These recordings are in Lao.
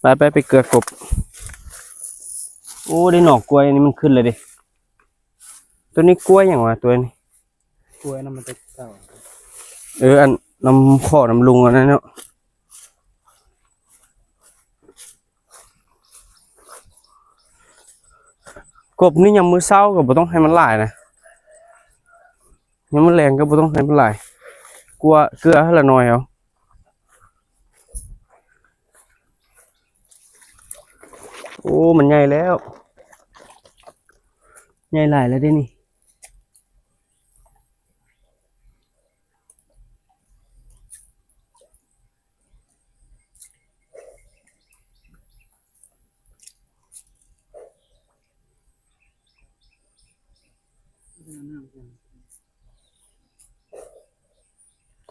ໄປ ໄປ ໄປເກືອກົບ. ໂອ້ ໄດ້ໜໍ່ກ້ວຍນີ້ມັນຂຶ້ນແລ້ວເດ້. ຕົວນີ້ກ້ວຍຫຍັງວະ ຕົວນີ້? ກ້ວຍນຳມັນແຕ່ເກົ່າ. ເອີ ອັນນຳພໍ່ນຳລຸງອັນນັ້ນເນາະ. ກົບນີ້ຍາມມື້ເຊົ້າກໍບໍ່ຕ້ອງໃຫ້ມັນຫຼາຍນະ. ຍາມມື້ແລງກໍບໍ່ຕ້ອງໃຫ້ມັນຫຼາຍ. ກົວເກືອຫັ້ນລະໜ້ອຍເອົາ. ໂອ້ ມັນໃຫຍ່ແລ້ວ. ໃຫຍ່ຫຼາຍແລ້ວເດ້ນີ້.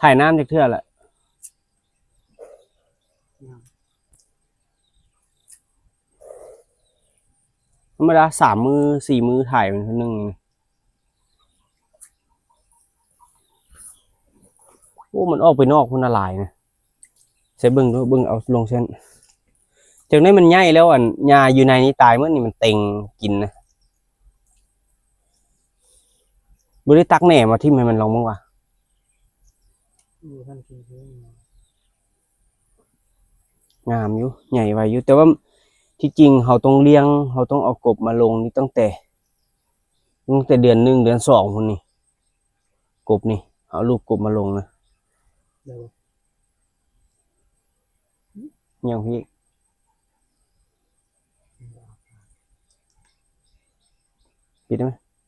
ຖ່າຍນ້ຳຈັກເທື່ອລະ? ທຳມະດາສາມມື້ສີ່ມື້ຖ່າຍມັນເທື່ອໜຶ່ງ. ໂອ້ ມັນອອກໄປນອກພຸ້ນນະຫຼາຍນະ. ໃສ່ເບິ່ງດູ ເບິ່ງເອົາລົງຊັ້ນ. ຈັ່ງໃດມັນໃຫຍ່ແລ້ວ ອັນຫຍ້າຢູ່ໃນນີ້ຕາຍໝົດນີ້ ມັນເຕັງກິນນະ. ບໍ່ໄດ້ຕັກແໜ່ມາຖິ້ມໃຫ້ມັນລອງເບິ່ງວ່າ. ງາມຢູ່ ໃຫຍ່ໄວຢູ່ ແຕ່ວ່າທີ່ຈິງເຮົາຕ້ອງລ້ຽງ ເຮົາຕ້ອງເອົາກົບມາລົງນີ້ຕັ້ງແຕ່ ຕັ້ງແຕ່ເດືອນໜຶ່ງເດືອນສອງພຸ້ນນີ້. ກົບນີ້ ເຮົາເອົາລູກກົບມາລົງນະ. ໄດ້ບໍ່? ຫຍັງພີ່? ປິດໄດ້ໄໝ?